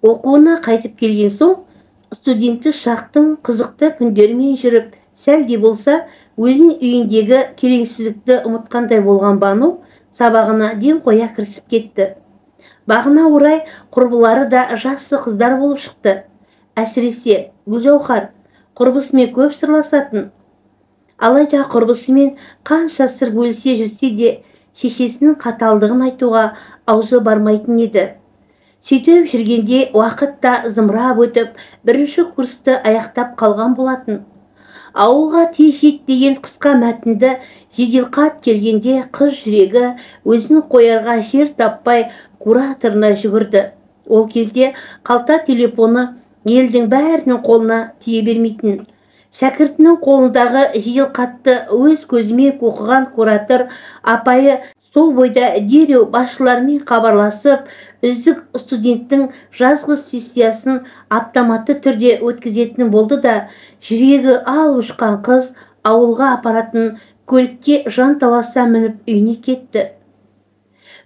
Оқуына қайтып келген соң студенттік шақтың қызықты күндерімен жүріп, сәл де болса өзінің үйіндегі келеңсіздікті ұмытқандай болған Бану сабағына ден қоя кірісіп кетті. Бағына орай құрбылары да жақсы қыздар болып шықты. Әсіресе Гүлжауһар құрбысымен көп сырласатын. Алайда құрбысымен қанша сыр бөлісе жүрсе де шешесінің қаталдығын айтуға аузы бармайтын еді. Сөйтіп жүргенде уақыт та зымырап өтіп, бірінші курсты аяқтап қалған болатын. Ауылға тез жет деген қысқа мәтінді жеделхат келгенде қыз жүрегі өзін қоярға жер таппай кураторына жүгірді. Ол кезде қалта телефоны елдің бәрінің қолына тие бермейтін. Шәкіртінің қолындағы жеделхатты өз көзімен оқыған куратор апайы сол бойда дереу басшылармен хабарласып, үздік студенттің жазғы сессиясын автоматты түрде өткізетін болды да, жүрегі алып ұшқан қыз ауылға апаратын көлікке жанталаса мініп үйіне кетті.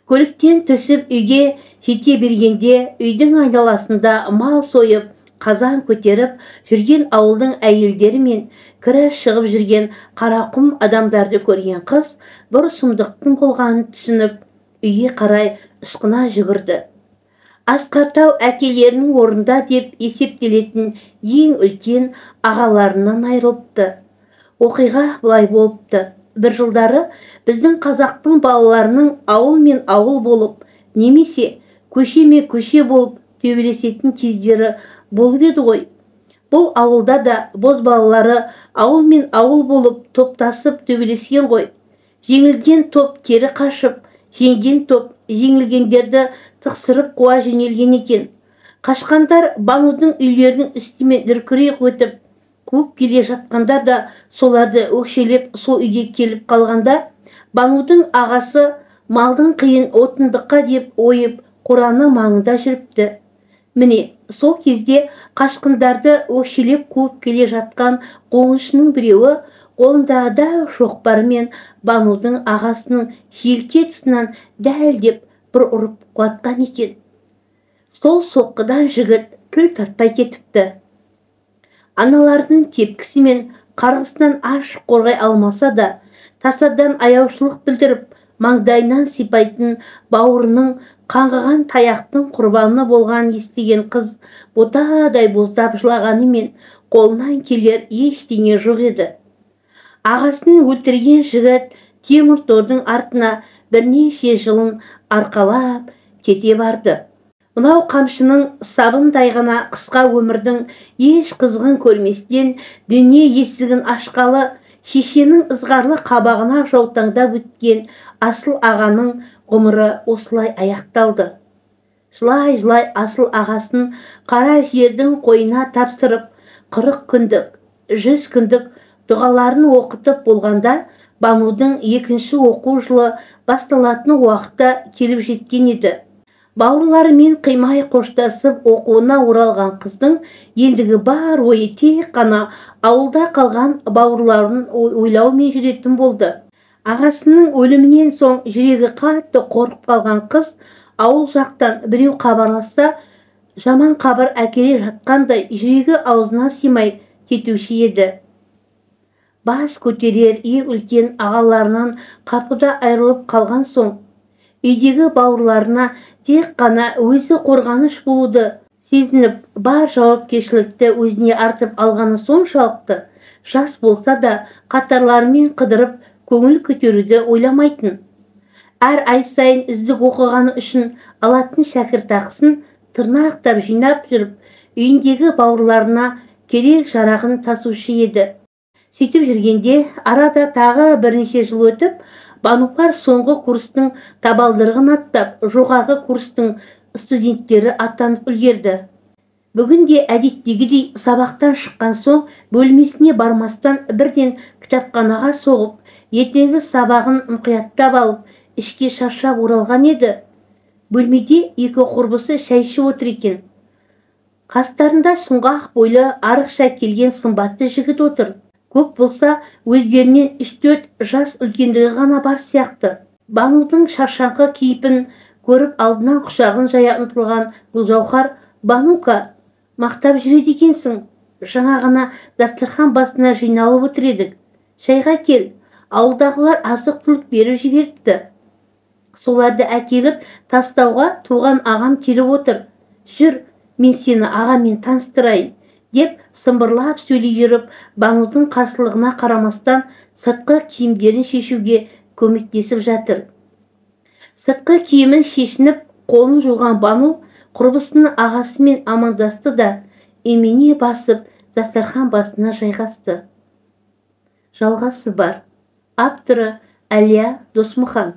Көліктен түсіп үйге жете бергенде үйдің айналасында мал сойып, қазан көтеріп жүрген ауылдың әйелдері мен кірі шығып жүрген қарақұм адамдарды көрген қыз бір сұмдықтың болғанын түсініп, үйге қарай ышқына жүгірді. Асқар тау әкелерінің орнында деп есептелетін ең үлкен ағаларынан айырылыпты. Оқиға былай болыпты. Бір жылдары біздің қазақтың балаларының ауыл мен ауыл болып, немесе көше мен көше болып төбелесетін кездері болып еді ғой. Бұл ауылда да бозбалалары ауыл мен ауыл болып топтасып төбелескен ғой. Жеңілген топ кері қашып, жеңген топ жеңілгендерді тықсырып қуа жөнелген екен. Қашқандар Банудың үйлерінің үстімен дүркірей өтіп, қуып келе жатқандар да соларды өкшелеп сол үйге келіп қалғанда, Банудың ағасы малдың қиын отындыққа деп ойып қораны маңында жүріпті. Міне, сол кезде қашқындарды өкшелеп қуып келе жатқан қоңыршының біреуі қолындағы дәу шоқпарымен Банудың ағасының желке тұсынан дәлдеп бір ұрып құлатқан екен. Сол соққыдан жігіт тіл тартпай кетіпті. Аналарының тепкісі мен қарғысынан ашық қорғай алмаса да, тасадан аяушылық білдіріп, маңдайынан сипайтын бауырының қаңғыған таяқтың құрбаны болған естіген қыз ботадай боздап жылағанымен қолынан келер ештеңе жоқ еді. Ағасын өлтірген жігіт темір тордың артына бірнеше жылын арқалап кете барды. Мынау қамшының сабындай ғана қысқа өмірдің еш қызығын көрместен дүние есігін ашқалы шешенің ызғарлы қабағына жаутаңдап өткен асыл ағаның ғұмыры осылай аяқталды. Жылай-жылай асыл ағасын қара жердің қойнына тапсырып, 40 күндік, 100 күндік дұғаларын оқытып болғанда Банудың екінші оқу жылы басталатын уақытта келіп жеткен еді. Бауырларымен қимай қоштасып оқуына оралған қыздың ендігі бар ойы тек қана ауылда қалған бауырларын ойлаумен жүретін болды. Ағасының өлімінен соң жүрегі қатты қорқып қалған қыз ауыл жақтан біреу хабарласса, жаман хабар әкеле жатқандай жүрегі аузына сыймай кетуші еді. Бас көтерер ең үлкен ағаларынан қапыда айырылып қалған соң, үйдегі бауырларына тек қана өзі қорғаныш болуды сезініп, бар жауапкершілікті өзіне артып алғаны соншалықты, жас болса да қатарларымен қыдырып көңіл көтеруді ойламайтын. Әр ай сайын үздік оқығаны үшін алатын шәкіртақысын тырнақтап жинап жүріп, үйіндегі бауырларына керек жарағын тасушы еді. Сөйтіп жүргенде арада тағы бірнеше жыл өтіп, Банулар соңғы курстың табалдырығын аттап, жоғарғы курстың студенттері атанып үлгерді. Бүгін де әдеттегідей сабақтан шыққан соң бөлмесіне бармастан бірден кітапханаға соғып, ертеңгі сабағын мұқияттап алып, ішке шаршап оралған еді. Бөлмеде екі құрбысы шай ішіп отыр екен. Қастарында сұңғақ бойлы арықша келген сымбатты жігіт отыр. Көп болса, өздерінен 3-4 жас үлкендігі ғана бар сияқты. Банудың шаршаңқы кейпін көріп алдынан құшағын жая ұмтылған Гүлжауһар Банука, мақтап жүреді екенсің. Жаңа ғана дастархан басына жиналып отыр едік. Шайға кел, ауылдағылар азық-түлік беріп жіберіпті. Соларды әкеліп тастауға туған ағам келіп отыр. Жүр, мен сені ағамен таныстырайын, деп сымбырлап сөйлей жүріп, Банудың қарсылығына қарамастан сыртқы киімдерін шешуге көмектесіп жатыр. Сыртқы киімін шешініп, қолын жуған Бану құрбысының ағасымен амандасты да, имене басып, дастархан басына жайғасты. Жалғасы бар. Авторы Әлия Досмұхан.